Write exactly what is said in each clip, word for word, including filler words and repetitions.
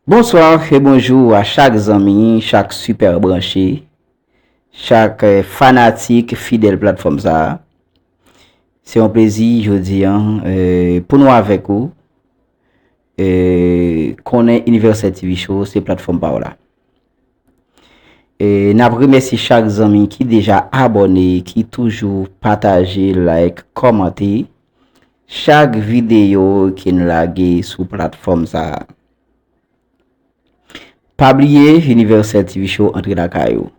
Bonswa e bonjou a chak zanmi, chak sipè branche, chak eh, fanatik fidèl platfòm sa a. Se yon plezi jodi an eh, pou nou avèk ou. Eh, konnen Inivèsèl T V Show se platfòm pa w la. E n ap remèsye chak zanmi ki deja abòne, ki toujou pataje, like, kòmante chak videyo ke n lage sou platfòm sa a. Pa bliye, Inivèsèl T V Show antre lakay ou.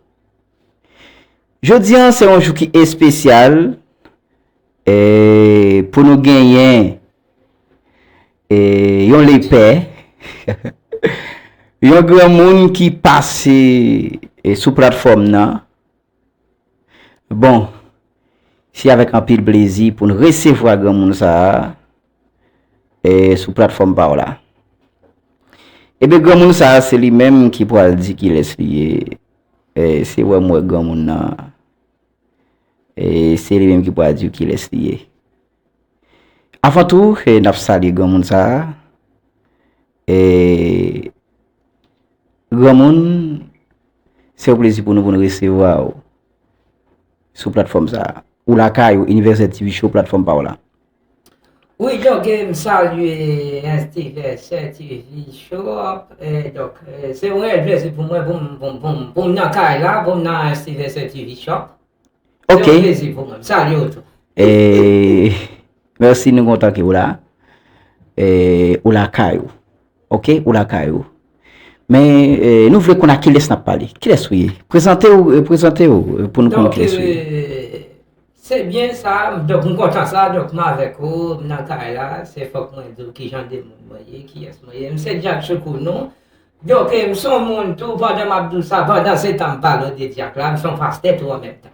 Jodi an se yon jou ki espesyal eh, pou nou genyen eh, yon lepè, yon granmoun ki pase eh, sou platfòm nan. Bon, se avèk anpil plezi pou n resevwa granmoun sa a eh, sou platfòm pa w la. Ebyen, granmoun sa a se li menm ki pral di kilès li ye. Eh, se wè m wè granmoun nan. Eh, se li menm ki pral di w kilès li ye. Avan tou, eh, n ap salye granmoun sa a. Eh, granmoun, se yon plezi pou nou pou n resevwa w sou platfòm sa a. Ou lakay ou, Inivèsèl T V Show, platfòm pa w la. Wi, donk, eh, m salye Inivèsèl T V Show. Eh, donk, eh, se yon reyèl plezi pou mwen pou m pou m- pou m- pou m nan kay la, pou m nan Inivèsèl T V Show. Se Ok. Yon plezi pou mwen. M salye w tou. Eh, mèsi, nou kontan ke ou la. Eh, ou lakay ou. Ok, ou lakay ou. Men eh, nou vle konn a kilès n ap pale. Kilès ou ye? Prezante w, eh, prezante w eh, pou nou konn Donk, kilès ou ye. eh, se byen sa, donk m kontan sa, donk m avèk ou, m nan kay la, se fòk mwen di w kijan de moun mwen ye, kiyès mwen ye. M se Dyak Choukounou. Donk, eh, m se yon moun tou, pandan m ap di w sa, pandan se tan m pale w de Dyak la, m se yon pastè tou an menm tan.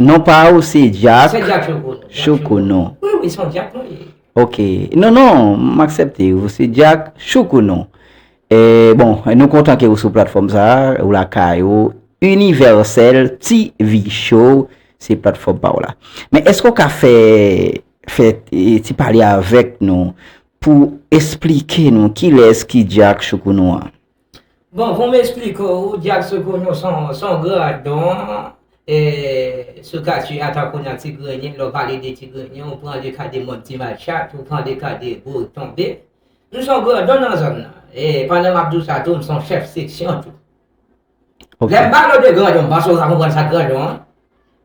Non pa ou se Dyak Se Dyak Choukounou. Choukounou. Wi, wi, se yon Dyak mwen ye. Ok. Non, non, m aksepte. Ou se Dyak Choukounou. Eh, bon, nou kontan ke ou sou platfòm sa a, ou lakay ou. Inivèsèl T V Show, se platfòm pa w la. Men èske w ka fè, fè eh, ti pale avèk nou pou esplike nou kilès ki Dyak Choukounou an? Bon, pou m esplike w, Dyak Choukounou se yon se yon grandon eh, sou katye Atakouna Tigrenyen, lè w pale de Tigrenyen, ou pran le ka de Mòn Ti Malchat, ou pran le ka de Gwo Tonbe. M se yon grandon nan zòn nan. E pandan m ap di w sa tou, m se yon chèf seksyon tou. Ok. Lè m pale w de grandon, m panse w ka konprann sa k grandon an.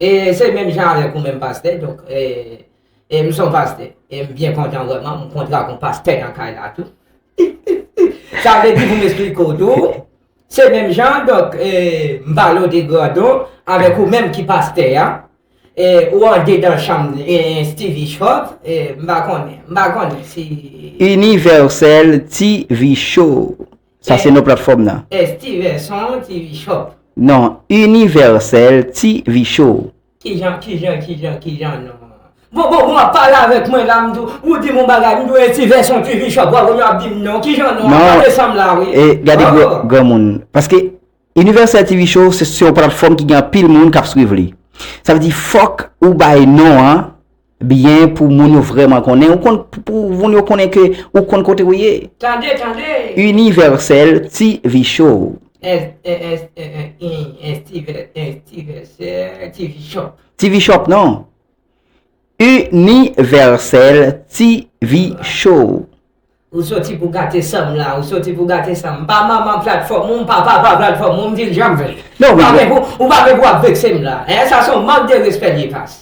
E se menm jan avèk ou menm pastè, donk, e, e m se yon pastè. E m byen kontan vrèman, m kontre ak yon pastè nan kay la tou. Sa vle di pou m esplike w tou, se menm jan, donk, e, m pale w de grandon, avèk ou menm ki pastè a, e, ou andedan chanm e, Stevie Shop, e, m pa konnen, m pa konnen si. Universal T V Show. Sa se non platfòm nan. E, Stevenson T V Shop. Non, Universal T V Show. Kijan, kijan, kijan, kijan non. Bon, bon, bon, ap pale avèk mwen la, m di w, ou di m yon bagay, m di w, e, Stevenson T V Shop, w ap, w ap di m non, kijan non, Non. Tande sa m la, wi. E gade Oh. gran- granmoun. Paske Universal T V Show se, se yon platfòm ki gen anpil moun k ap swiv li. Sa vle di fòk ou bay non an byen pou moun yo vrèman konnen. Ou konn, pou moun yo konnen ke ou konn kote ou ye. Tande, tande. Universal T V Show. Es, es, es, es, es, Steven, es, Steven, se T V Shop. T V Shop non. Universal T V Show. Ou soti pou gate san m la, ou soti pou gate san m. M pa manman platfòm ou, m pa papa platfòm ou, m di l jan m vle. Non, Ou pa men- gen pou, ou pa gen pou ap vekse m la. Hein, sa se yon mank de respè li ye pas.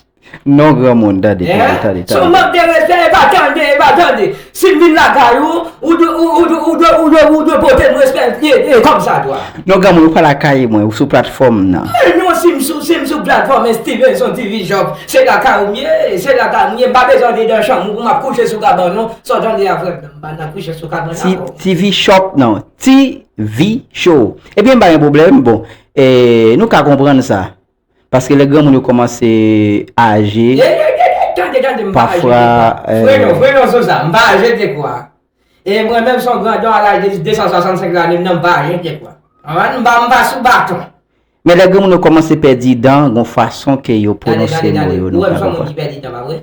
Non, granmoun, tande, tande, Hein? tande, Se yon tande. mank de respè, e pa tande, e pa tande. Si m vin lakay ou, ou dwe, ou, ou dwe, ou dwe, ou dwe, ou dwe pote m respè, e, e, kòm sa dwa. Non, granmoun, ou pa lakay mwen, ou sou platfòm nan. E non, si m sou, si m sou platfòm Stevenson T V Shop, se lakay ou m ye, se lakay ou m ye, m pa bezwen antre nan chanm ou pou m ap kouche sou kabann ou, sa w tande a frè m, m pa nan kouche sou kabann Ti- la. T V Shop non. T V Show. Ebyen, pa gen pwoblèm, bon, e, nou ka konprann sa. Paske lè granmoun yo kòmanse aje, Ye, ye, ye, ye, tande, tande, m pa Pafwa, aje. eh, Frenon, frenon sou sa, m pa aje de kwa. E mwen menm se yon grandon a laj de de san swasannsenk lane, m nan m pa aje de kwa. Ann, m pa, m pa sou baton. Men lè granmoun yo kòmanse pèdi dan, gon fason ke yo Tande, pwononse tande, mo tande. yo, Ou nou wè m ka se yon moun konprann. Ki pèdi dan, pa vre?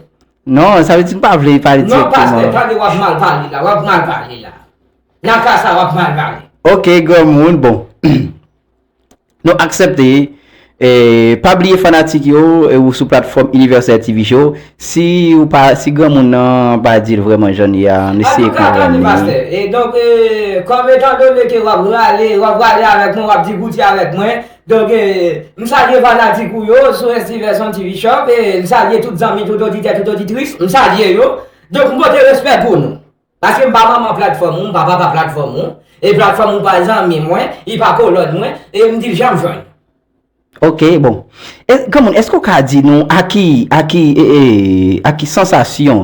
Non, sa vle di m pa vle pale Non, pastè, dirèkteman. Tande, w ap mal pale la, w ap mal pale la. Nan ka sa, w ap mal pale. Ok, granmoun, bon. Nou aksepte. E, pa bliye fanatik yo, e, ou sou platfòm Universel T V Show. Si ou pa, si granmoun nan pa di l vrèman jan l ye a, ann eseye konprann li. Antouka, tande, pastè. E donk, e, kòm etandone ke w ap rale, w ap rale avèk mwen, w ap digoute avèk mwen, donk, e, m salye fanatik ou yo sou Stevenson T V Shop, e m salye tout zanmi, tout oditè, tout oditris, m salye yo. Donk, m pote respè pou nou. Paske m pa manman platfòm ou, m pa papa platfòm ou, e platfòm ou pa zanmi mwen, li pa kolòn mwen, e m di l jan m jwenn. Ok, bon. E, granmoun, èske w ka di nou a ki, a ki, e, e, a ki sansasyon,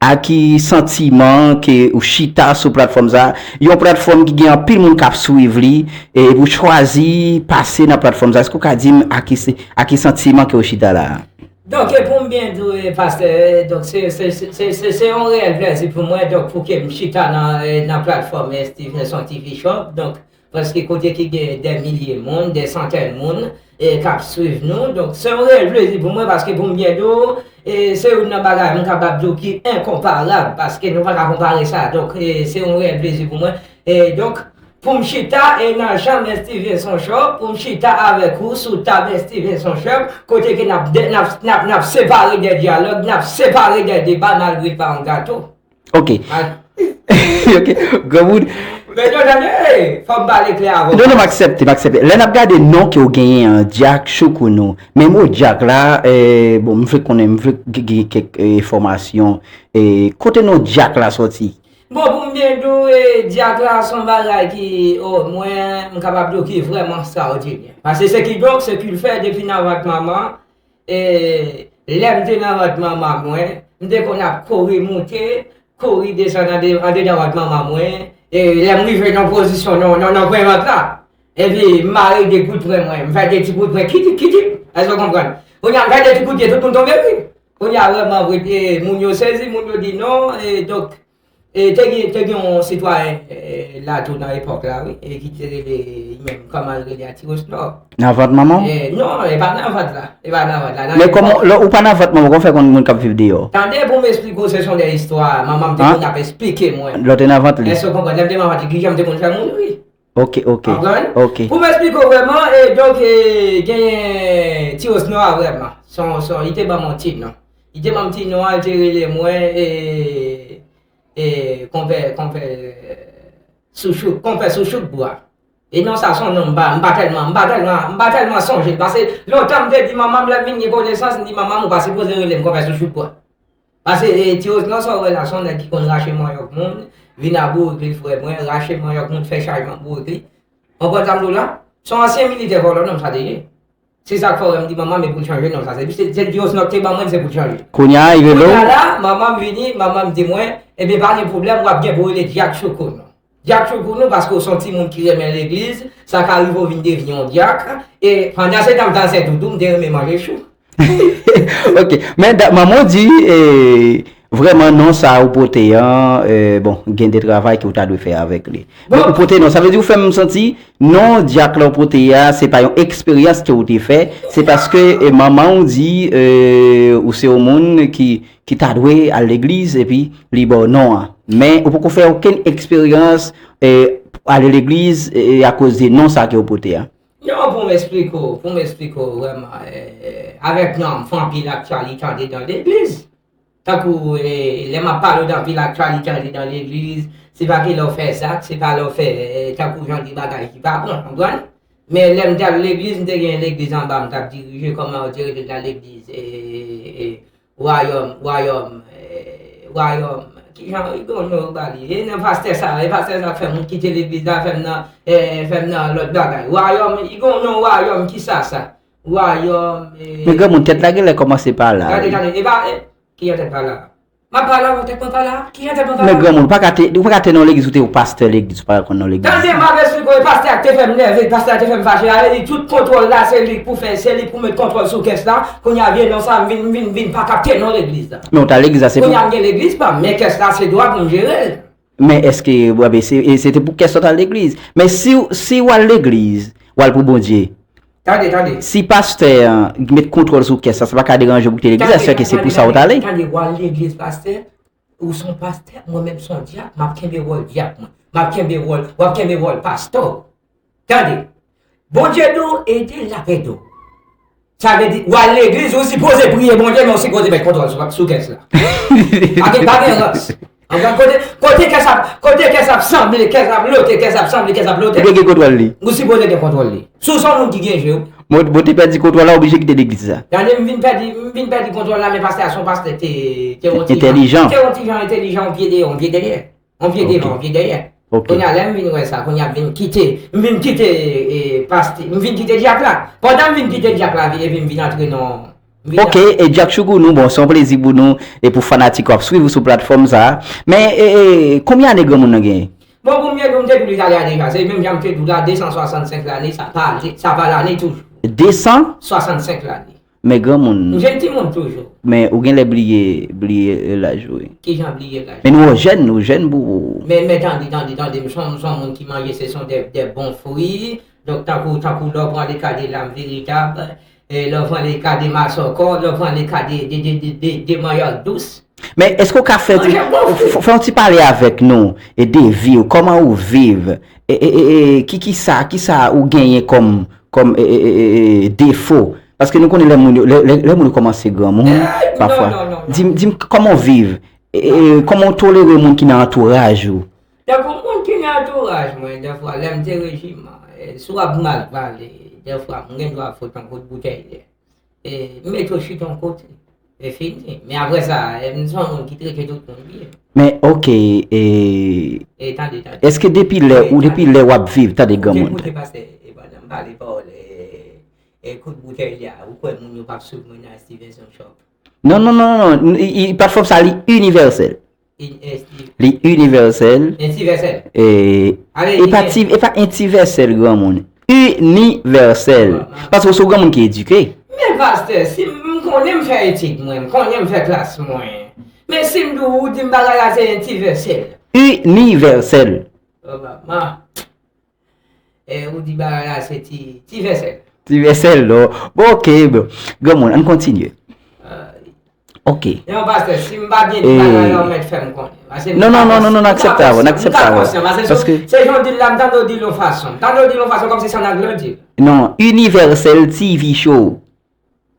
a ki santiman ke ou chita sou platfòm sa, yon platfòm ki gen anpil moun k ap swiv li, e epi w chwazi pase nan platfòm sa, èske w ka di m a ki, se- a ki santiman ke w chita la a? Donk, e pou m byen di w, e, pastè, e, donk, se, se, se, se, se, se yon reyèl plèzi pou mwen, donk, pou ke m chita nan, e, nan platfòm, e, Stevenson T V Shop, donk, prèske kote ki gen dè milye moun, dè santèn moun, e, k ap swiv nou. Donk, se yon reyèl plezi pou mwen, paske pou m byen di w, e, se youn nan bagay m kapab di w ki enkonparab, paske nou pa ka konpare sa. Donk, e, se yon reyèl plezi pou mwen. E, donk, pou m chita, e, nan janm Stevenson Shop, pou m chita avèk ou sou tab Stevenson Shop, kote ke n ap de- n ap, n ap, n ap separe de dyalòg, n ap separe de deba, malgre l pa yon gato. Ok. Al. Ok, granmoun. Men yo tande, hey, fò m pale klè avè w. Non, non, m aksepte, m aksepte. Lè n ap gade non ke w genyen an, Dyak Choukounou. Men mo Dyak la, e, bon, m vle konnen, m vle gen kèk, e, enfòmasyon. E, kote non Dyak la sòti? Bon, pou m byen di w, e, Dyak la se yon bagay ki, o, mwen, m kapab di w ki vrèman ekstraòdinè. Paske se kidonk, se kilfè depi nan vant manman, e, lè m te nan vant manman mwen, m te konn ap kouri moute, kouri desann ande- andedan vant manman mwen, e, lè m rive nan pozisyon nan, nan, nan grenn vant la, epi m mare de kout pwen mwen, m fè de ti kout pwen, kitip, kitip, èske w konprann? Kounye a, m fè de ti kout pye, tout moun tonbe ri. Kounye a, vrèman vre, e, moun yo sezi, moun yo di non, e, donk, E te gen, te gen yon sitwayen, e, la tou nan epòk la, wi, e ki te rele, li menm, kòman l rele a, Ti Wosnò. Nan vant manman w? E, non, e pa nan vant la. E pa nan vant la. Men kòman, lè ou pa nan vant manman w, kòman w fè konn moun k ap viv deyò? Tande pou m esplike w, se son de istwa manman m te konn ap esplike mwen. Lè w te nan vant li? Èske w konprann? Lè m te nan vant li, kijan m te konn fè moun ri? Ok, ok. Konprann? Ok. Pou m esplike w vrèman, e donk, e, genyen Ti Wosnò a vrèman. Son, son, li te ban m yon ti non. Li te ban m ti non an, li te rele mwen, e, e, konpè, konpè, Souchouk, konpè Souchouk bwa. E non sa se yon non m pa, m pa tèlman, m pa tèlman, m pa tèlman sonje l, paske lontan m te di manman m, lè m vin gen konesans, m di manman m, ou pa sipoze rele m konpè Souchouk bwa. Paske, e, Ti Wosnò sa w wè la, se yon nèg ki konn rache manyòk moun, vin a bourik li frè mwen, rache manyòk moun, fè chajman bourik li. Konprann sa m di w la? Se yon ansyen militè vòlò nonm sa te ye. Se sa k fè w wè m di manman m e pou l chanje non sa. Se, se, se Ti Wosnò k te ban mwen l, se pou l chanje. Kounye a, li rele w? Kounye a la, manman m vini, manman m di mwen, ebyen pa gen pwoblèm, w ap gen pou w rele Dyak Choukoun. Dyak Choukoun ou, paske w se yon timoun ki renmen legliz, sa ka rive w vin devni yon dyak. E pandan se tan m t ansent tou, tou, m te renmen manje chou. Ok, men da- manman w di, e, vrèman non sa ou pote an, e, bon, gen de travay ke w ta dwe fè avèk li. Men ou pote non, sa vle di ou fè m santi non dyak la w pote a, se pa yon eksperyans ke w te fè, se paske, e, manman w di, e, ou se yon moun ki, ki ta dwe al legliz, epi li ba w non an. Men ou poko fè okenn eksperyans, e, ale legliz, e, akoz de non sa ke w pote a. Non, pou m esplike w, pou m esplike w vrèman, e, avèk non, m fè anpil aktyalite andedan legliz. Tankou, e, lè m ap pale w de anpil aktyalite andedan legliz, se pa ke lè w fè zak, se pa lè w fè, e, tankou jan de bagay ki pa bon, konprann? Men lè m te al legliz, m te gen legliz anba m t ap dirije, kòman yo te rele l nan legliz, e, e, Wayòm, Wayòm, e, Wayòm, kijan, li gen yon non yo ba li. E nan pastè sa, e pastè sa k fè m kite legliz la, fè m nan, e, fè m nan lòt bagay. Wayòm, li gen yon non Wayòm, kisa sa? Wayòm, e. Men granmoun, tèt la genlè kòmanse pa la, wi. Gade, gade, e pa, e, kijan tèt pa la? M ap pale avè w, tèt mwen pa la. Kijan tèt mwen pa la? Men granmoun, ou pa ka te, ou pa ka te nan legliz, ou te yon pastè legliz, ou pa konn nan legliz. Tande, m ap esplike w, e pastè a k te fè m nève, pastè a te fè m fache, a, li tout kontwòl la, se li k pou fè, se li k pou met kontwòl sou kès la. Kounye a, vye non sa, m vin, m vin, vin pa ka te nan legliz la. Men ou t al legliz la, se pou. Kounye a, m gen legliz pa m, men kès la, se dwa pou m jere l. Men èske, bon, se, e se te pou kès ou t al legliz. Men si, si w al legliz, w al pou Bondye. Tande, tande. Si pastè an met kontwòl sou kès la, sa pa ka deranje w pou kite legliz la, sèke se pou sa ou t ale. Tande, w al legliz, pastè, ou se yon pastè, mwen menm se yon dyak, m ap kenbe wòl dyak mwen. M ap kenbe wòl, w ap kenbe wòl pastè w. Tande, Bondye di w ede l, l ap ede w. Sa vle di, w al legliz, ou sipoze priye Bondye, men ou sipoze met kontwòl sou, sou kès la. Pa gen, pa gen rans. Antan kote, kote kès ap, kote kès ap sanble, kès ap lote, kès ap sanble, kès ap lote. Ou dwe gen kontwòl li. Ou sipoze gen kontwòl li. Si w se yon moun ki gen je, wi. Mwen, mwen te pèdi kontwòl la, oblije kite legliz la. Tande, m vin pèdi, m vin pèdi kontwòl la, men pastè a se yon pastè te, te yon ti jan, entèlijan, te yon ti jan entèlijan, yon pye deyò, yon pye dèyè. On pye devan, on pye dèyè. Ok. Kounye a, lè m vin wè sa, kounye a m vin kite, m vin kite e, pastè, m vin kite dyak la. Pandan m vin kite dyak la, epi m vin antre nan. Ok, e Dyak Chougounou, bon, se yon plezi pou nou e pou fanatik w ap swiv ou sou platfòm sa a. Men, e, e, konbyen ane granmoun nan genyen? Bon, pou m te di w, m te di w li ta la deja. Se menm jan m te di w la, de san swasannsenk lane, sa pa, sa pa lane toujou. De san? Swasannsenk lane. Men granmoun. M jèn timoun toujou. Men ou genlè bliye, bliye laj ou, wi. Kijan bliye laj? Men nou jèn, nou jèn pou. Men, men tande, tande, tande, m se yon, m se yon moun ki manje, se son de, de bon fwi. Donk, tankou, tankou lè w pran le ka de Lam Veritab, e lè w pran le ka de Masòkò, lè w pran le ka de, de, de, de, de, de Manyòk Dous. Men èske w ka fè, fè, fè yon ti pale avèk nou e de vi w, kòman ou viv, e, e, e, e ki, ki sa, ki sa ou genyen kòm, kòm, e, e, e, e, defo? Paske nou konnen lè moun yo, lè, lè, lè moun yo kòmanse granmoun, pafwa. Di m, di m kòman w viv? E, e, kòman w tolere moun ki nan antouraj ou? Tankou moun ki nan antouraj mwen, dèfwa, lè m te rejiman, e, si w ap mal pale, dèfwa, m gen dwa fout yon kout boutèy dèyè. E, m mete w chita yon kote. E fini. Men apre sa, e, m se yon moun ki trete tout moun byen. Men, ok, e, e, tande, tande. Èske depi lè, ou depi lè w ap viv, tande granmoun. Koute pastè, e, pandan m pale pawòl, e, e, kout boutèy la, ou kwè moun yo p ap swiv mwen nan Stevenson Shop? Non, non, non, non, non. I, i, platfòm sa, li inivèsèl. Li inivèsèl. Inivèsèl. E, e pa ti, e pa entivèsèl, granmoun. Inivèsèl. Paske w se yon granmoun ki edike. Men pastè, si m konnen m fè etid mwen, m konnen m fè klas mwen. Men si m di w, ou di m bagay la se entivèsèl. Inivèsèl. Oh, mama. E, ou di bagay la se ti, ti vèsèl. Ti vèsèl, non. Bon, ok, bon. Granmoun, ann kontinye. Ok. Non, pastè, si m pa byen di bagay la, ou mèt fè m konnen. Paske m ka konsyan, m ka konsyan, paske se, se jan w di l la, m tande w di l yon fason. M tande w di l yon fason, kòmsi se an anglè w di l. Non, Universal T V Show.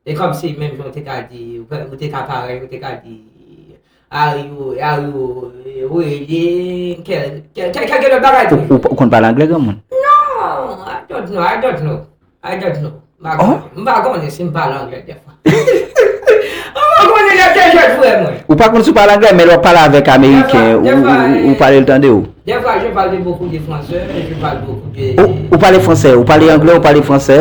E kòmsi menm jan w te ka di, ou te ka parèy, ou te ka di, are you, are you, e, really, kèl, kèl, kèl, kèlke lòt bagay toujou. Ou, ou, ou konn pale anglè, granmoun? Non, I don't know, I don't know, I don't know. M pa konnen, m pa konnen si m pale anglè dèfwa. M pa konnen lè te jèt frè mwen. Ou pa konn si w pale anglè, men lè w ap pale avèk Ameriken, ou, ou, ou pale l tande w. Dèfwa, je parle beaucoup de français, je parle beaucoup de. Ou, ou pale fransè, ou pale anglè, ou pale fransè,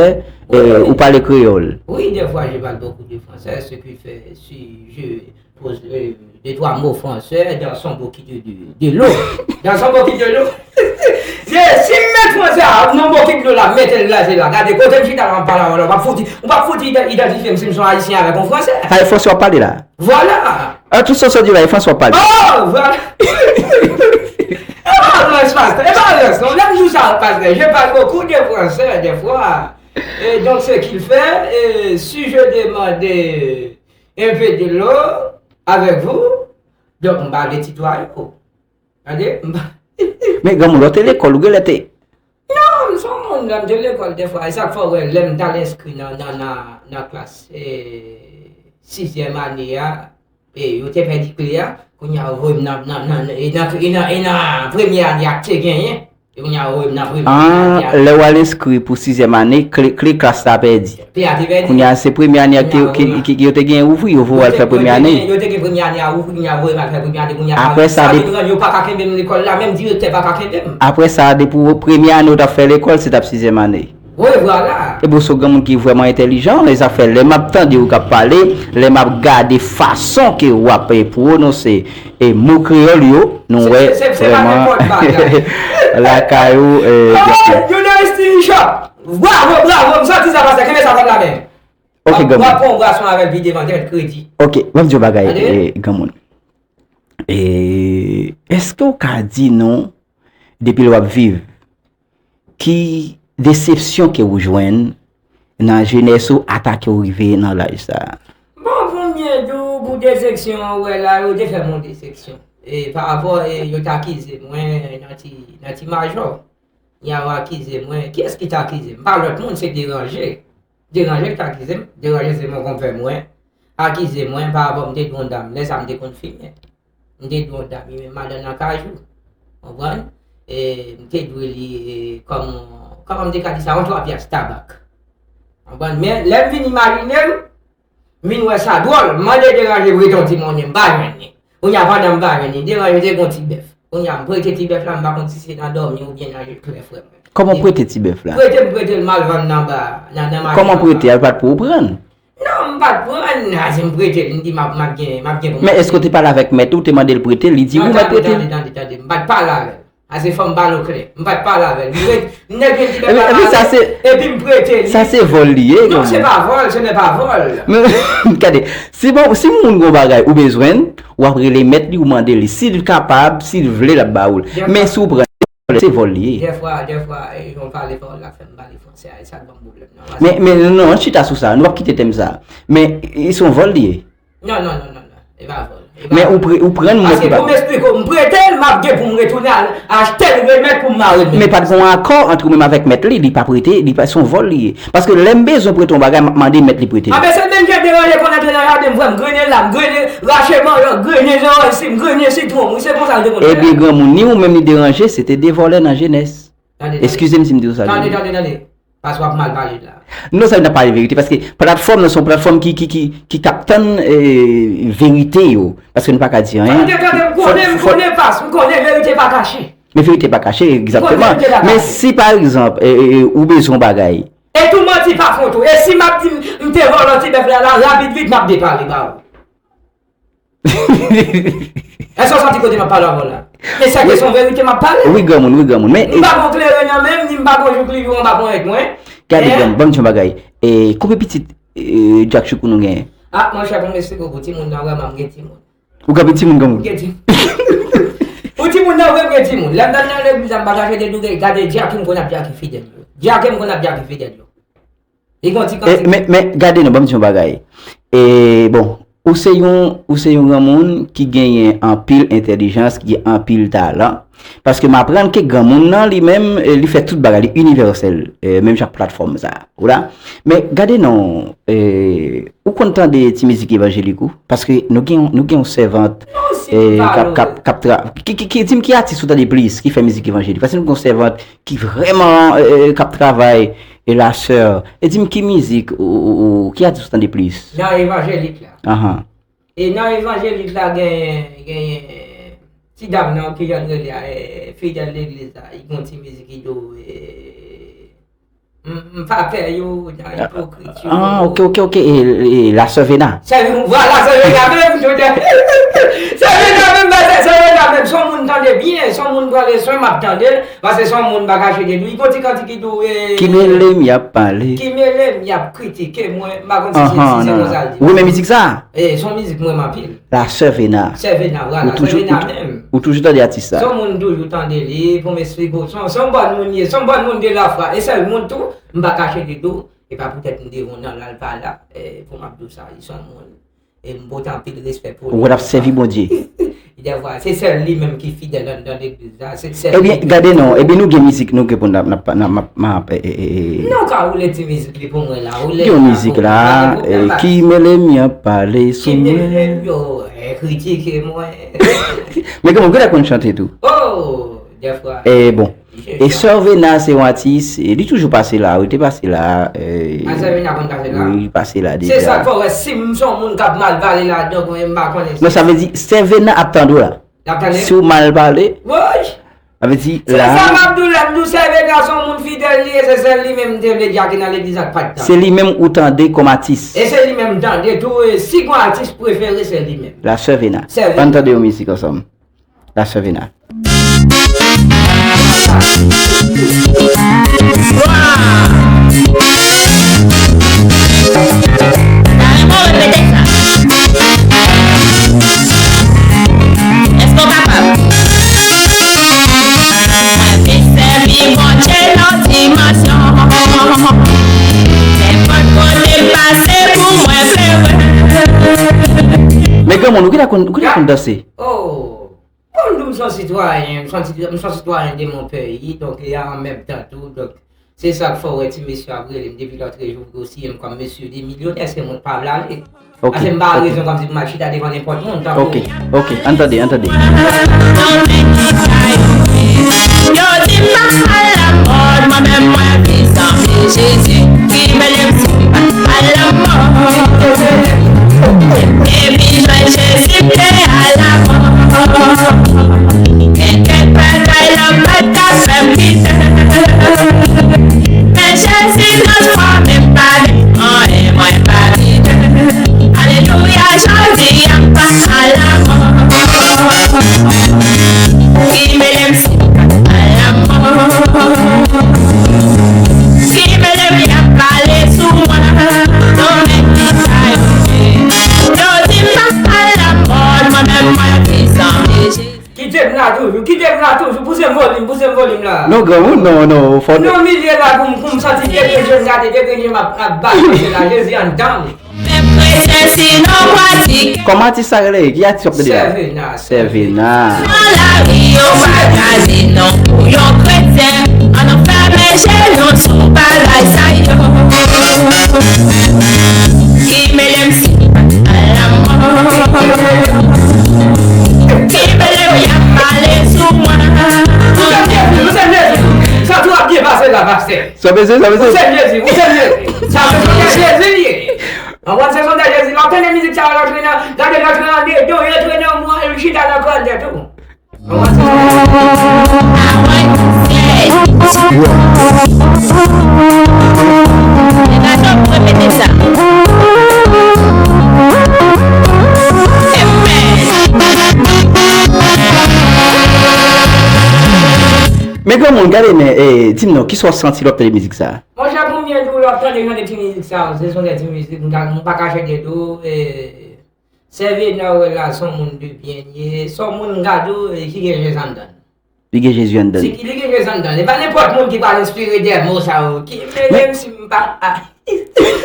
e, ou pale kreyòl. Oui, des fois, je parle beaucoup de français, ce qui fait, si je pose, euh, deux, trois mots français dans son bokit de, de, de l'eau. Dans son bokit de l'eau. Se, si m met fransè a nan bokit dlo la, mete l la, se la. Gade, kote m chita la, m pale avè w la, w p ap fouti, w p ap fouti idan-, idantifye m si m se yon Ayisyen avèk yon fransè. Sa e fransè w ap pale la? Vwala. An tout sans w di la, e fransè w ap pale. Oh, vwala. E pa rans, pastè, e pa rans, non. Lè m di w sa, pastè, je parle beaucoup de français, des fois. Et donc, ce qu'il fait, euh, si je demande un peu de l'eau avec vous, donk, m pa vle titwaye w. Tande? M pa. Men granmoun, lè w te lekòl, ou genlè te. Non, m se yon moun, lè m te lekòl, dèfwa, e sa k fè w wè, lè m t al enskri nan, nan, nan, nan klas, e, sizyèm ane a, e, yo te pèdi kle a, kounye a, yo voye m nan, nan, nan, e nan, e nan, e nan premye ane a k te genyen. Kounye a, yo voye m nan premye ane a. Ah, lè w al enskri pou sizyèm ane, kle, kle klas la pèdi. Kle a te pèdi. Kounye a, se premye ane a ki, ki, ki, yo te gen ouvri, yo voye w al fè premye ane. Yo te gen premye ane a ouvri, kounye a, yo voye m al fè premye ane, kounye a, sa vin rann yo pa ka kenbe m lekòl la, menm direktè pa ka kenbe m. Apre sa, depi w premye ane w t ap fè lekòl, se t ap sizyèm ane. Wi, vwala. Epi w se yon granmoun ki vrèman entèlijan, e sa fè lè m ap tande w k ap pale, lè m ap gade fason ke w ap, e, pwononse e mo kreyòl yo, nou wè vrèman lakay ou, e, University Bishop. Bravo, bravo, m santi sa, pastè, kenbe sa kòm la men. Ok, granmoun. W ap pran yon bwason avè l pi devan, tèt kredi. Ok, m ap di yon bagay, e, granmoun. E, èske w ka di nou, depi lè w ap viv, ki desepsyon ke ou jwenn nan jenès ou ata ke w rive nan laj sa a? Bon, pou m byen di w, pou desepsyon an, ou wè la, yo te fè m yon desepsyon. e, pa rapò, e, yo t akize mwen nan ti, nan ti majò. Yo akize mwen. Kiyès ki t akize m? Pa lòt moun, se Deranje. Deranje ki t akize m. Deranje se mon konpè mwen. Akize mwen pa rapò m te dwe yon dam. Lè sa m te konn fimen. M te dwe yon dam, li menm madanm nan kajou. Konprann? E m te dwe li, e, kòm, kòman m te ka di sa, yon twa pyas tabak. Konprann? Men lè m vin imajine m, m vin wè sa dwòl, m mande Deranje prete yon ti monnen, m pa jwenn li. Kounye a pandan m pa jwenn li, Deranje te gen yon ti bèf. Kounye a m prete ti bèf la, m pa konn si se nan dòmi oubyen nan je klè frè mwen. Kòman w prete ti bèf la? Prete m prete l, m al vann nan ba, nan, nan mache. Kòman w prete? Al pa t pou w pran? Non, m pa t pran, a, si m prete l, m di m ap, m ap gen, m ap gen pou m. Men èske w te pale avèk mèt ou, w te mande l prete l, li di wi, m ap prete l? Non, tande, tande, tande, tande, m pa t pale avè l. Ase fò m pale w klè. M pa t pale avè l. M ret, m nèk vin di m pa pale avè l, epi m prete li. Sa se vòl li ye, non, se pa vòl, ce n'est pas vol. Men, gade, si bon, si moun gon bagay ou bezwen, w ap rele mèt li, ou mande li. Si l kapab, si l vle, l ap ba ou l. Men si w pran, se vòl li ye. Dèfwa, dèfwa, e, jan w pale pawòl la fè m pale fransè a, e sa k ban m pwoblèm nan. Men, men non, non, ann chita sou sa. Nou p ap kite tèm sa. Men, e, se yon vòl li ye. Non, non, non, non, non. E pa vòl. E pa vòl. Men ou pre-, ou pran mwen ki pa. Paske pou m esplike w, m prete l, m ap gen pou m retounen al achte l remèd pou m mare l menm. Men pa t gen yon akò ant ou menm avèk mèt li, li pa prete, li pa, se yon vòl li ye. Paske lè m bezwen prete yon bagay, m ap mande mèt li prete l. Anben se menm jan Deranje konn antre nan jaden m, vre m grennen la, m grennen, rache manyòk, grennen zanj, si m grennen sitwon, wi, se konsa l te konn fè. Ebyen granmoun, ni ou menm ni Deranje, se te de vòlè nan jenès. Tande, tande. Eskize m si m di w sa. Tande, tande, tande. Paske w ap mal pale la. Non, sa n ap pale verite, paske platfòm nan se yon platfòm ki, ki, ki, ki k ap tann, eh, verite yo. Paske nou pa ka di anyen. Tande, tande, m konnen, m konnen pas, m konnen verite pa kache. Men verite pa kache, egzakteman. Men si pa egzanp, eh, eh, eh, ou bezwen yon bagay. E tou manti pa fon tou. E si m ap di m, m te vòlò ti bèf la, la, rapid vit, m ap depale ba ou. Èske w santi kote m ap pale avè w la? E se kesyon verite m ap pale. Wi, granmoun, wi, granmoun. Men, m pa gon kleren nan men m, ni m pa gon jouk li jou anba ponyèt mwen. Gade, granmoun, ban m di yon bagay. E, koupe pitit, e, djak choukou nou genyen. Ah, monchè, pou m esplike w, pou timoun nan, vrèman, m gen timoun. Ou gen timoun, granmoun? M gen timoun. Pou timoun nan, vre, m gen timoun. Lè m t al nan legliz la, m pa kache de doure, gade djake m konn ap djake fidèl yo. Djake m konn ap djake fidèl yo. Li gon ti kantik. Men, men, gade non, ban m di yon bagay. E, bon, ou se yon, ou se yon granmoun ki genyen anpil entèlijans, ki gen anpil talan. Paske m aprann ke granmoun nan, li menm, eh, li fè tout bagay, li inivèsèl, eh, menm jan ak platfòm sa. Ou la? Men gade non, eh, ou konn tande ti mizik evanjelik ou? Paske nou gen, nou gen yon sèvant, eh, k ap, k ap, k ap tra-, ki, ki, ki, di m ki atis ou tande plis, ki fè mizik evanjelik? Paske nou gen yon sèvant ki vrèman, eh, k ap travay, e la sè, e di m ki mizik ou, ou, ou, ki atis ou tande plis? Nan evanjelik la. Ahan. E nan evanjelik la genyen, genyen ti dam nan ki jan l rele a, eh, fidèl legliz la, li gon ti mizik li do, eh, m, m pa pè yo nan ipokrit yo. Ah, ok, ok, ok. E, e la sè Vena. Sè, vwala, sè Vena menm, tout. Sè Vena menm, sè Vena menm, se yon moun tande byen, se yon moun pran le swen, m ap tande l. Paske se yon moun m pa kache de li. Gon ti kantik ki tou, eh, ki mele m y ap pale. Ki mele m y ap kritike mwen. M pa konn si se, si se konsa l di. Ou renmen mizik sa? Eh, se yon mizik m renmen anpil. La sè Vena. Sè Vena, vwala, sè Vena menm. Ou toujou tande atis sa? Se yon moun m toujou tande li, pou m esplike w. Se yon, se yon bòn moun li ye, se yon bòn moun de lafwa. E sèl moun tou, m pa kache de tou. E pa poutèt m devan nan l al pa la, eh, pou m ap di w sa, li se yon moun. E m pote anpil respè pou li. Ou konn ap sèvi Bondye. Dèfwa, se sèl li menm ki fidèl anndan legliz la. Se sèl li. Ebyen, gade non. Ebyen, nou gen mizik, nou gen pou n ap, n ap, n ap, n ap, eh, eh, eh. Non, ka woule ti mizik li pou mwen la. Woule yon mizik la, eh, ki mele m y ap pale sou mwen. Ki mele m yo, eh, kritike mwen. Men kòman, ou genlè konn chante tou? Oh, dèfwa. Eh, bon. E Sè Vena se yon atis, e li toujou pase la, wi, te pase la, e, a, Sè Vena konn pase la? Wi, li pase la deja. Se sa k fè w wè si m se yon moun k ap mal pale ladan, mwen m pa konnen. Non, sa vle di, Sè Vena ap tande w la. L ap tande? Si w mal pale, woy! Sa vle di, se la, sa m ap di w la, m di w Sè Vena se yon moun fidèl li ye, se sèl li menm m te vle djake nan legliz ak pa t tande. Se li menm ou tande kòm atis. E se li menm m tande tou, e si gon atis prefere, se li menm. La Sè Vena. Sè Vena. Ann tande yon mizik ansanm. La Sè Vena. Èske w kapab? Mwen vin sèvi Bondye nan dimansyon. Nenpòt kote m pase pou mwen plere. Men granmoun, ou gentan konn, ou gentan konn danse? Oh. M se yon sitwayen, m se yon sitwa- m se yon sitwayen de mon peyi, donk, e an menm tan tou, donk, se sa k fè w wè ti mesye ap rele m depi lòtrejou pou yo siye m kòm mesye de milyonè, se moun pa vle ale. Ok, Pase m pa ok. Rezon kòmsi pou m al chita devan nenpòt moun, tankou Ok, ok, ann tande, ann tande. Yo di m pa al lamòd, mwen menm mwen vin zanmi Jezi, ki mele m si m pa al lamòd. Depi jwenn Jezi m te al lamòd. Gen kèk bagay la pa ka fè m kite. Men Jezi transfòme m pa de anyen mwen pa kite. Alelouya, jodi a m pa al lamòd. Ki mele m si m pa al lamòd. Ki mele m y ap pale sou mwen. Non men ki sa yo ye. Yo di m pa al lamòd, mwen menm mwen vin zanmi Jezi. Kite m la toujou, kite m la toujou. Pouse m volim, pouse m volim la. Non, granmoun, non, non, fò Nou milye la pou m, pou m santi depi je m gade, depi je m ap, ap balanse la, Jezi anndan m. Menm kretyen si nou pratike. Kòman atis sa rele? Ki atis w ap tande la? Sèvena. Sèvena. Nan lari yo pa ka di non pou yon kretyen. Ann fèmen je nou sou bagay sa yo. Ki mele m si al lamò. Ki mele m y ap pale sou mwen. Ou se Jezi, ou se Jezi. Sa tou ap byen pase la, pastè. Sa bezwen, sa bezwen. Ou se Jezi, ou se Jezi. Sa bezwen Jezi li ye. Anprann se son de Jezi. Lè w tande mizik sa yo, lè w antre nan, gade lè w antre nan dedon, yo antre nan mwen, yo chita nan kò l tèt ou. Anprann se son de Jezi. Gade w repete sa. Men granmoun, gade men, eh, di m non, kisa w santi lè w ap tande mizik sa? Monchè, pou m byen di w, lè w ap tande jan de ti mizik sa yo, se son de ti mizik, m ka- m pa kache di w, eh, Sèvena w wè la, se yon moun de byen li ye, se yon moun gade w, eh, ki gen Jezi anndan l. Li gen Jezi anndan l. Li gen Jezi anndan l. E pa nenpòt moun ki pral enspire de mo sa yo. Ki mele m si m pa a-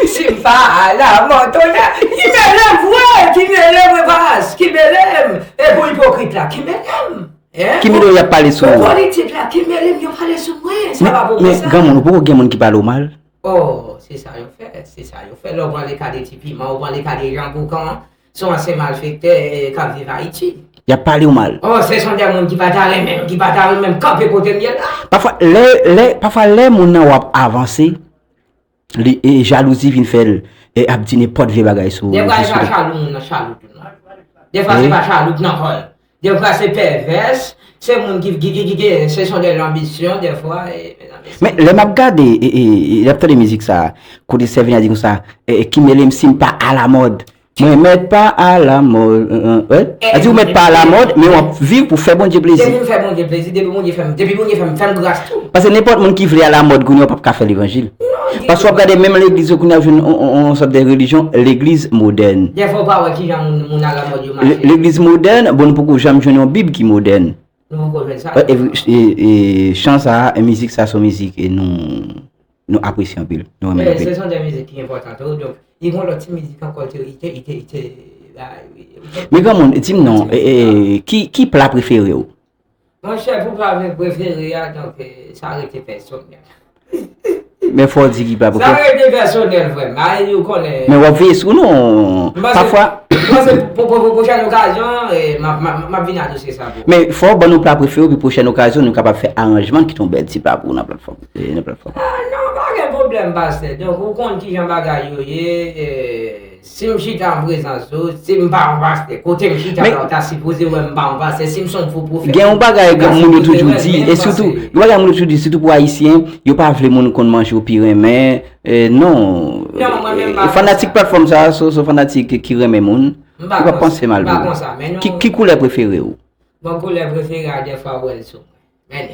si m pa a lamò, tonè. Ki mele m vre, ki mele m, e pas, ki mele m. E pou ipokrit la, ki mele m. Hein? Ki mele w y ap pale sou ou? Pou politik la, ki mele m yo pale sou mwen, sa pa pou mwen sa. Men granmoun, ou poko gen moun ki pale w mal? Oh, se sa yo fè, se sa yo fè. Lè w pran le ka de Ti Piman, ou pran le ka de Jan Boukan, se yon ansyen malfektè, eh, k ap viv Ayiti. Y ap pale w mal. Oh, se son de moun ki pa ta renmen m, ki pa ta renmen m kanpe kote m ye la. Pafwa, lè, lè, pafwa, lè moun nan w ap avanse, li, e, jalouzi vin fè l, e, ap di nenpòt vye bagay sou ou, Defwa, se pa sou chalou moun nan chalou tou, non. Defwa, se pa chalou k nan kò l. Defwa, se pèvès, se moun ki, ki, ki, ki gen, se son de lanbisyon, defwa, e, mezanmi, se Men lè m ap gade, e, e, e, lè m ap tande mizik sa, kote Sèvena di konsa, e, e, ki mele m si m pa alamòd. Mwen mèt pa alamòd, euh, euh, wè? A di ou mèt pa alamòd, men w ap viv pou fè Bondye plezi. Depi m fè Bondye plezi, depi Bondye fè m, depi Bondye fè m, fè m gras tou. Paske nenpòt moun ki vle alamòd kounye a, w p ap ka fè levanjil. Non, ditou. Paske w ap gade menm legliz yo kounye a, w jwenn on, on, on sòt de relijyon, legliz modèn. Dèfwa w pa wè kijan moun, moun alamòd yo mache. Le- Legliz modèn, bon, nou poko janm jwenn yon Bib ki modèn. Nou poko jwenn sa. E, e, e, e, chan sa, e, mizik sa, se yon mizik, e, nou, nou apresye anpil, nou renmen l anpil. Se son de mizik ki enpòtan tou, donk, li gen yon lòt ti mizik ankò, li te, li te, li te, li te, la, li te Men granmoun, di m non, e, e, ki, ki pla prefere w? Monchè, pou pla prefere a, donk, e, sa rete pèsonèl. Men fò w di ki pla Sa prefere. Rete pèsonèl, frè m. Ay, ou konnen. Men w ap veye sou nou. M panse, Pafwa. M panse pou, pou, pou pwochèn okazyon, e, m ap, m ap, m ap vin adouse sa pou ou. Men fò w ban nou pla prefere w, pi pwochèn okazyon, nou kapab fè aranjman, kite yon bèl ti pla pou ou nan platfòm, e, nan platfòm. Ah, non, pa gen pwoblèm, pastè. Donk, ou konn kijan bagay yo ye, e, Si m chita an prezans ou, si m pa yon pastè, kote m chita la, ou ta sipoze wè m pa yon pastè, si m se yon fo pwofèt, Gen yon bagay ou ta moun yo sipoze toujou wè di, menm e sitou, pase. Yon bagay moun yo toujou di, sitou pou Ayisyen, yo pa vle moun konn manje yo pi renmen, e, non. Non, mwen menm m pa konsa. Fanatik platfòm sa, se, se fanatik ki renmen moun, yo pa panse mal pou ou. M pa konsa, men nou Ki, ki koulè prefere w? Bon, koulè prefere a, dèfwa w wè l sou mwen. Men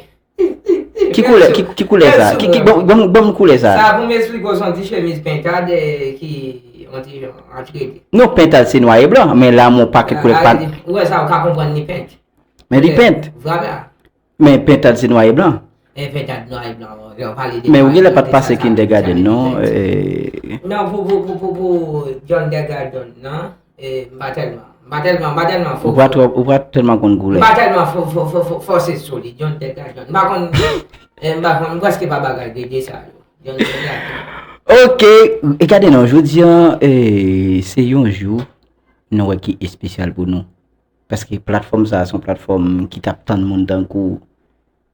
Ki koulè, ki, ki koulè sa? Ki, ki, ban, ban, ban m koulè sa. Sa pou m esplike w, se yon ti chemiz pentad, e, ki yon ti jan antrede. Non, pentad se nwa e blan, men la, mon pakèt koulè pa. Ou wè sa, ou ka konprann li pent. Men li pent. Vwala. Men pentad se nwa e blan. E pentad nwa e blan, lè w pale de Men ou genlè pa t pase kindergarten, non. Non, pou, pou, pou, pou, pou kindergarten, non. E, m pa tèlman, m Pa tèlman, pa tèlman fò. Ou pa twò, ou pa tèlman konn koulè. M pa tèlman fò, fò, fò, fò, fòse sou li, John Tèt Gajon. M pa konn, eh, m pa konn, m prèske pa bagay de, de sa yo. John Tèt Gajon. Ok, e gade non, jodi an, eh, se yon jou, nou wè ki espesyal pou nou. Paske platfòm sa a, se yon platfòm ki t ap tann moun tankou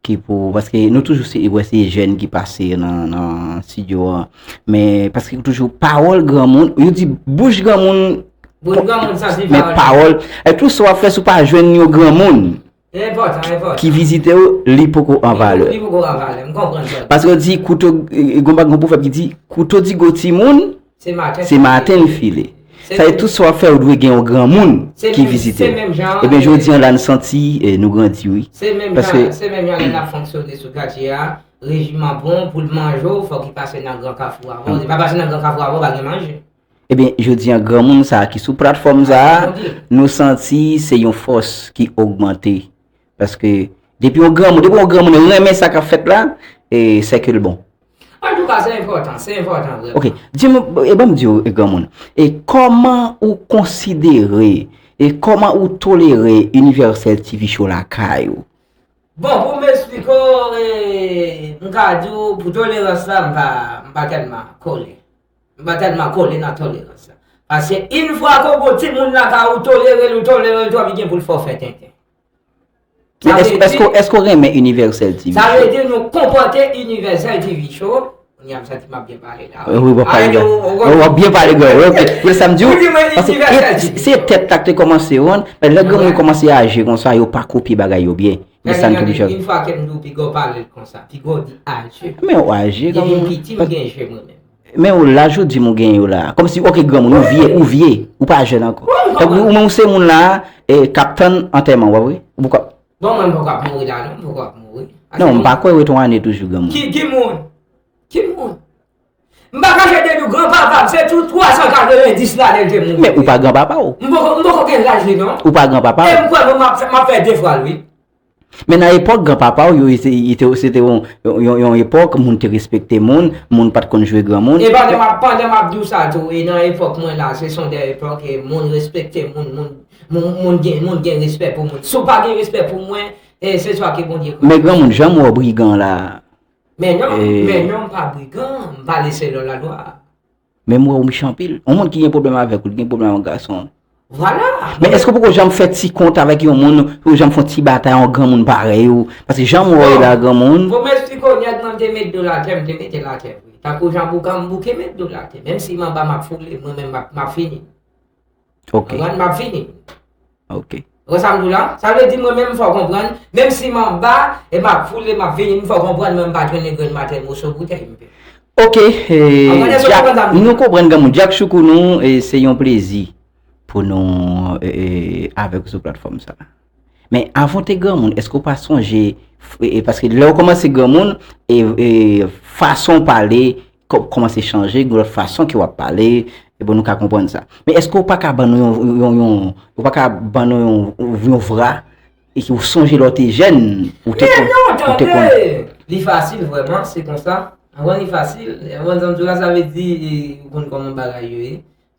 ki pou, paske nou toujou se, wè se jèn ki pase nan, nan estidyo an. Men, paske toujou pawòl granmoun, yo di bouch granmoun, Bouch granmoun santi men pawòl. Pawòl, e tout sa w ap fè si w pa jwenn yon granmoun Li enpòtan, enpòtan. Ki vizite w, li poko an valè. Li poko an valè, m konprann sa. Paske yo di, kouto, e, e, gon, gon pwovèb ki di, kouto digo timoun, se maten l file. Sa e tout sa w ap fè, ou dwe gen yon granmoun ki vizite w. Ebyen, jodi an la, n santi, e, nou grandi, wi. Se menm jan, se menm jan lè n ap fonksyone sou katye a, rejim an bon, pou l manje w, fòk li pase nan Gran Kafou avan. Li pa pase nan Gran Kafou avan, pa gen manje. Ebyen, jodi an, granmoun sa a ki sou platfòm sa a, nou santi se yon fòs ki ogmante. Paske depi yon granmoun, depi yon granmoun renmen sa k ap fèt la, e, sèke l bon. Antouka, se enpòtan, se enpòtan vrèman. Ok, di m, e ban m di w, e, granmoun, e kòman ou konsidere, e kòman ou tolere Universal T V Show lakay ou? Bon, pou m esplike w, e, m ka di w, pou tolerans la, m pa, m pa tèlman kole. M pa tèlman kole nan tolerans la. Paske yon fwa ke w gon timoun lakay ou, tolere l, ou tolere l twòp, li gen pou l fè w fè tenten. Men èske, èske, èske w renmen Universal T V Show? Sa vle di nou konpòte Universal T V Show. Kounye a m santi m ap byen pale la. Wi, w ap pale byen. W ap byen pale, granmoun. Ok. Pou sa m di w, paske se tèt la k te kòmanse wonn, men lè granmoun kòmanse aje konsa, yo pa kopye bagay yo byen. Gade, gade, yon fwa ke m di w piga w pale l konsa, piga w di aje. Men w aje, granmoun. Depi m piti, m gen je mwen menm. Men w laj ou di m ou gen yo la. Kòmsi, ok, granmoun, ou vye, ou vye, ou pa jèn ankò. Tankou ou menm ou se moun la, e, k ap tann antèman w, wi. Ou poko ap Bon, mwen m poko ap mouri la, non, m poko ap mouri. Non, m pa kwè w ret yon ane toujou, granmoun. Ki, ki moun? Ki moun? M pa kache de nou, granpapa m, se tou twa san katrevenndis lane l te mouri. Men ou pa granpapa w. M poko, m poko gen laj li, non. Ou pa granpapa w. E m kwè mwen m ap, m ap fè de fwa l, wi. Men nan epòk granpapa w yo, se te, se te yon, yon, yon epòk, moun te respekte moun, moun pa t konn jwe granmoun. E pandan m ap, pandan m ap di w sa tou, e nan epòk mwen la, se son de epòk, e moun respekte moun, moun, moun, moun gen, moun gen respè pou moun. Si w pa gen respè pou mwen, e se swa ke Bondye kwe. Men granmoun, jan m wè w brigan la. Men non, men non, m pa brigan, m pale selon lalwa. Men m wè w mechan anpil. Yon moun ki gen pwoblèm avèk ou, li gen pwoblèm avèk gason. Vwala. Men èske w poko janm fè ti kont avèk yon moun, ou janm fè yon ti batay, yon granmoun parèy ou? Paske jan m wè w la, granmoun. Pou m esplike w, nèg mwen m te met do l atè, m te mete l atè vre. Tankou jan boukan m bouke met do l atè. Menm si m anba m ap foule, mwen menm m ap, m ap fini. Ok. Konprann, m ap fini. Ok. Ou wè sa m di w la? Sa vle di mwen menm fò w konprann, menm si m anba, e m ap foule, m ap vini, m fò w konprann, mwen m pa trennen grenn matè moso boutèy m pe. Ok, e, Jack, nou konprann granmoun. Jack Choucounou, e, se yon plezi pou nou, e, e, avèk ou sou platfòm sa. Men avan w te granmoun, èske w pa sonje, e, e, paske lè w kòmanse granmoun, e, e, fason w pale, kò-, kòmanse chanje, gen lòt fason ke w ap pale, e bon, nou ka konprann sa. Men èske w pa ka ban nou yon, yon, yon, ou pa ka ban nou yon, yon vra, e ke w sonje lè w te jèn, ou te konn, ou te konn. Li fasil vrèman, se konsa. Anprann li fasil. Anprann sa m di w la, sa vle di, e, ou konn kòman bagay yo ye.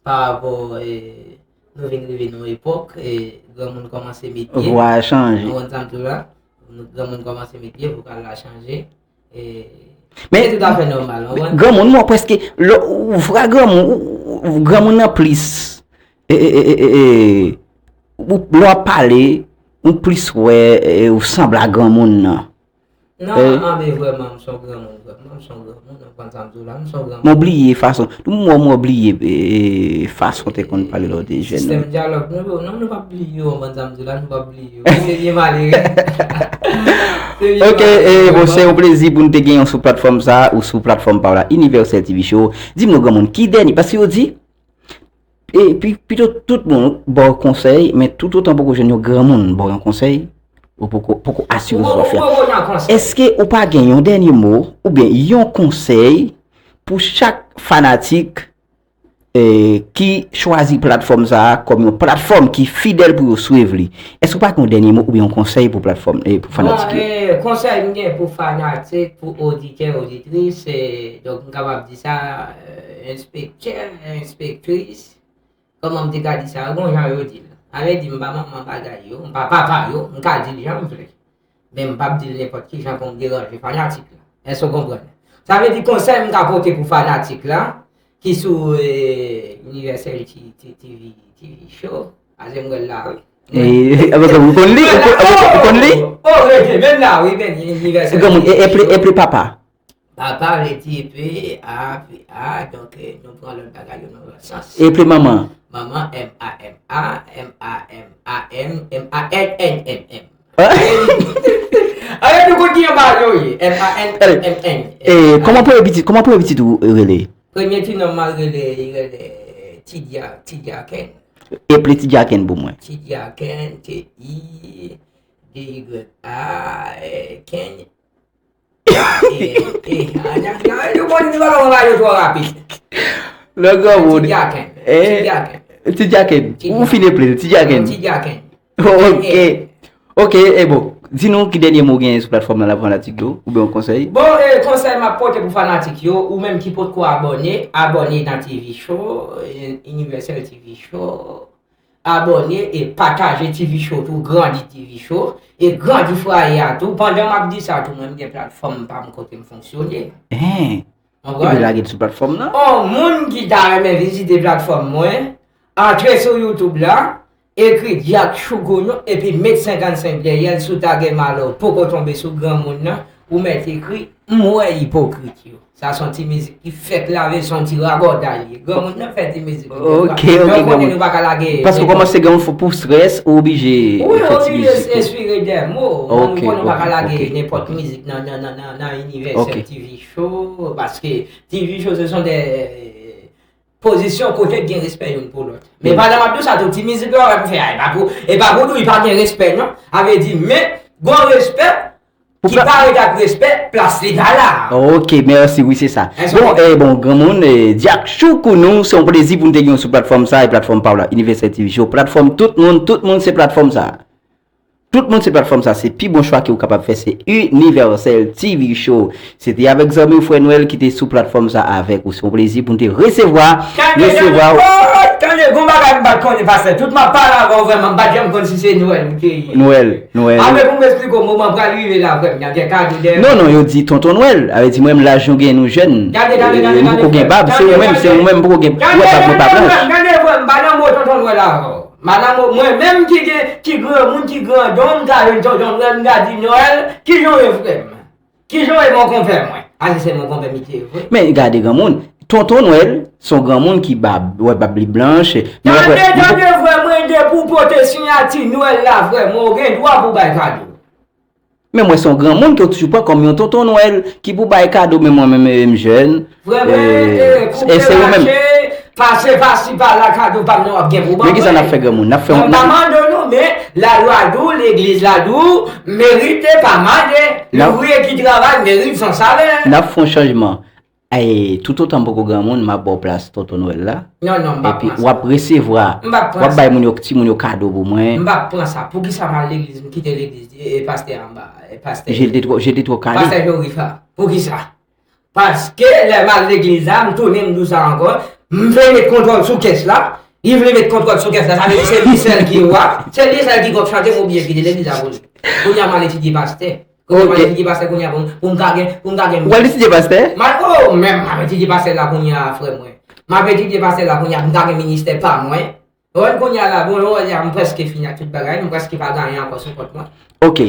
Pa rapò, e, nou vin rive nan yon epòk, e, granmoun kòmanse met pye. Vwa a chanje. Ou konprann sa m di w la? Granmoun kòmanse met pye, vokal la chanje. E, men, se toutafè nòmal, ou konprann? Granmoun, mwen prèske, lè, ou vwa granmoun, ou, ou, granmoun nan plis. E, e, e, e, e, e, ou, lè w ap pale, ou plis wè, e, ou sanble a granmoun nan. Non, e, an, men vrèman, m se yon granmoun, vrèman, m se yon granmoun, ou konprann sa m di w la, m se yon granmoun. Mwen bliye fason, mwen, mwen bliye, e, fason te konn pale lè w te jèn. Sistèm dyalòg nou yo, non, nou p ap bliye yo, ou konprann sa m di w la, nou p ap bliye yo. Se byen malere. Se byen malere, vrèman. Ok, e, bon, se yon plezi pou n te genyen w sou platfòm sa, ou sou platfòm pa w la, Universal T V Show. Di m non, granmoun, ki dènye, paske yo di, E pi, pito tout moun ba w konsèy, men toutotan poko jwenn yon granmoun ba w yon konsèy, ou poko, poko asire sa w ap fè a. Èske ou pa gen yon dènye mo oubyen yon konsèy pou chak fanatik, e, ki chwazi platfòm sa a kòm yon platfòm ki fidèl pou yo swiv li? Èske ou pa gen yon dènye mo oubyen yon konsèy pou platfòm, e, pou fanatik yo? Bon, e, konsèy m gen pou fanatik, pou oditè, oditris, e, donk m kapab di sa, e, enspektè, enspektris, kòman m te ka di sa, gon jan yo di l. Sa vle di, m pa manman bagay yo, m pa papa yo, m ka di l jan m vle. Men m p ap di l nenpòt ki jan pou m deranje fanatik la. Èske w konprann? Sa vle di konsèy m ka pote pou fanatik la, ki sou eh, Universal T- T- TV, TV Show, paske m wè l la, wi. E, ou konn li? Ou konn- ou konn li? Oh, rete, men la, wi, men Universal Granmoun, e- eple, eple papa. Papa vle di P A, P A, donk eh, nou pran lòt bagay yo nan lòt sans. Eple manman. Manman, M A M A, M A M A M, M A N N M M. Alè nou konn ki anba yo ye. M A N N M N. E, kòman premye pitit, kòman premye pitit ou rele? Premye ti nonm mwen rele, li rele Ti Dya- Ti Dyaken. Eple Ti Dyaken pou mwen. Ti Dyaken, T I D Y A, eh, Ken. Eh, eh, ah, nèg la, yo konn li pa konn yo twò rapid. Lè granmoun. Ti Dyaken. Eh, Ti Dyaken. Ti Dyaken. Ou fin eple l, Ti Dyaken. Ti Dyaken. Ok. Ok, e bon. Di nou ki dènye mo w genyen sou platfòm nan la pou fanatik yo, oubyen yon konsèy? Bon, eh, konsèy m ap pote pou fanatik yo, ou menm ki potko abòne, abòne nan TV Show, eh, Universal TV Show, abòne e pataje TV Show tou, grandi TV Show, e grandi fwaye a tou. Pandan m ap di sa tou, mwen m gen platfòm pa m kote m fonksyone. Hein, Konprann? Epi lage l sou platfòm nan. On moun ki ta renmen vizite platfòm mwen, antre sou YouTube la, ekri Dyak Choukounou epi met senkannsenk dèyè l, si w ta gen malè w poko tonbe sou granmoun nan, ou mèt ekri M wè ipokrit yo. Sa se yon ti mizik ki fèk lave, se yon ti rabòday li ye. Granmoun nan fè ti mizik li. Ok, ok, Donk konnen nou pa ka lage. Paske w kòmanse gen yon fò pou strès, ou oblije Wi, fè ti oblije mizik. Enspire de mo. Ou konnen nou pa ka lage nenpòt mizik nan nan nan nan nan Universal TV Show, paske TV Show se son de pozisyon kote gen respè youn pou lòt. Men pandan m ap di w sa tou, ti mizik yo wè m fè a, e pa pou, e pa pou di w li pa gen respè non. A vle di, men gon respè ki parèt ak respè, plas li pa la. Ok, mèsi, wi, se sa. Bon, eh, bon, granmoun, eh, Dyak Choukounou, se yon plezi pou n te gen w sou platfòm sa, e platfòm pa w la, Universal TV Show, platfòm tout moun, tout moun se platfòm sa. Tout moun se platfòm sa, se pi bon chwa ke w kapab fè, se Universal TV Show. Se te avèk zanmi w Frè Nwèl ki te sou platfòm sa avèk ou. Se yon plezi pou n te resevwa, resevwa w. Tande, gon bagay m pa t konnen, pastè. Tout m ap pale avè w vrèman, m pa t janm konn si se Nwèl ou te ye. Nwèl, Nwèl. Apre pou m esplike w, moman pral rive la, frè m, y ap gen kado dèyè. Non, non, yo di tonton Nwèl. A vle di mwen menm laj nou gen nou jèn. Gade, gade, gade, Nou poko gen bab, se ou menm, se ou menm poko gen, ou wè bab mwen pa blanch. Gade, frè m, pa nan mo tonton Nwèl avè w. Madanm, mwen menm ki gen, ki granmoun, ki grandon, m ka jwenn tonton Nwèl, m ka di Nwèl, kijan w ye frè m? Kijan w ye mon konpè mwen? Ase se mon konpè m te ye vre. Men gade granmoun, tonton Nwèl, se yon granmoun ki bab, wè bab li blanch. Tande, tande frè mwen, depi w pote siyati Nwèl la, frè mwen, ou gen dwa pou w bay kado. Men mwen se yon granmoun ke w toujou pran kòm yon tonton Nwèl ki pou bay kado, men mwen menm, eh, m jèn. Vrèman, eh, koupe mache, pase pasi pala, kado pa m nan w ap gen pou ban mwen. Men kisa n ap fè granmoun? N ap fè yon... Mwen pa mande w non, men lalwa di w, legliz la di w, merite pa mande, louvriye ki travay merite son salè. N ap fè yon chanjman. Ay, toutotan m poko granmoun, m ap ba w plas tonton Nwèl la. Non, non, m p ap pran sa. Epi w ap resevwa, w ap bay moun yo, timoun yo kado pou mwen. M p ap pran sa. Poukisa m al legliz, m kite legliz, e, e pastè anba, e pastè... Je te twò, je te twò kale. Pastè Jorifa, poukisa? Paske lè m al legliz la, m tounen m di w sa ankò, m vle met kontwòl sou kès la, li vle met kontwòl sou kès la, sa vle di se li sèl ki wa, se li sèl ki konn chante, m oblije kite legliz la pou li. Kounye a m al etidye pastè. Kote m al etidye pastè kounye a pou m, pou m ka gen, pou m ka gen... Ou al etidye pastè? M al, oh, men m ap etidye pastè la kounye a, frè mwen. M ap etidye pastè la kounye a, pou m ka gen ministè pa mwen. Ou wè kounye a la, bon, jodi a, m prèske fini ak tout bagay, m prèske pa gen anyen ankò sou kont mwen. Ok.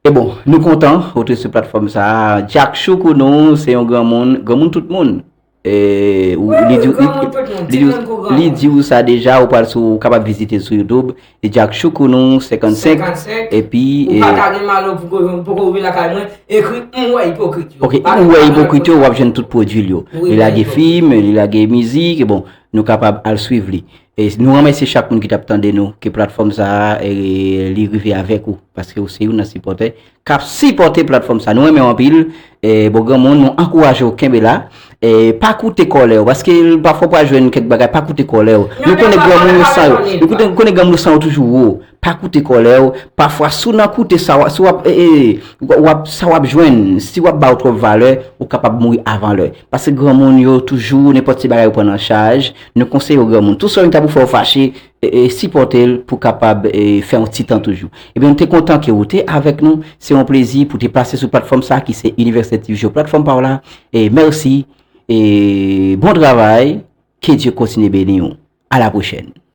E bon, nou kontan ou te sou platfòm sa a. Dyak Choukounou, se yon granmoun, granmoun tout moun. E, ou, li di, li, li di, li di w sa deja, ou pral sou, ou kapab vizite l sou YouTube. E Dyak Choukounou senkannsenk. Epi, ou pa ta gen malè pou, pou ko rive lakay mwen, ekri M wè ipokrit yo. Ok, M wè ipokrit yo, w ap jwenn tout pwodui l yo. Li lage fim, li lage mizik, bon, nou kapab al swiv li. E nou remèsye chak moun ki t ap tande nou, ke platfòm sa a, e, li rive avèk ou, paske ou se youn nan sipòtè k ap sipòte platfòm sa. Nou renmen w anpil, e, bon granmoun, nou ankouraje w kenbe la. E, pa koute kòlè w, paske pafwa w pral jwenn kèk bagay, pa koute kòlè w. Nou konnen granmoun yo san yo, nou konnen, konnen granmoun yo san yo toujou wo. pa koute kòlè w. Pafwa, si w nan koute sa w ap, si w ap, e, e, w ap, sa w ap jwenn, si w ap ba w twòp valè, ou kapab mouri avan lè. Paske granmoun yo toujou, nenpòt ti bagay yo pran nan chaj, nou konseye w granmoun. Tou sa w ta pou fè w fache, e, e, sipòte l pou kapab, e, fè yon ti tan toujou. Ebyen, nou te kontan ke ou te avèk nou. Se yon plezi pou te pase sou platfòm sa ki se Inivèsite T V Show, platfòm pa w la. E mèsi, e bon travay. Ke Dye kontinye beni w. A la pwochèn.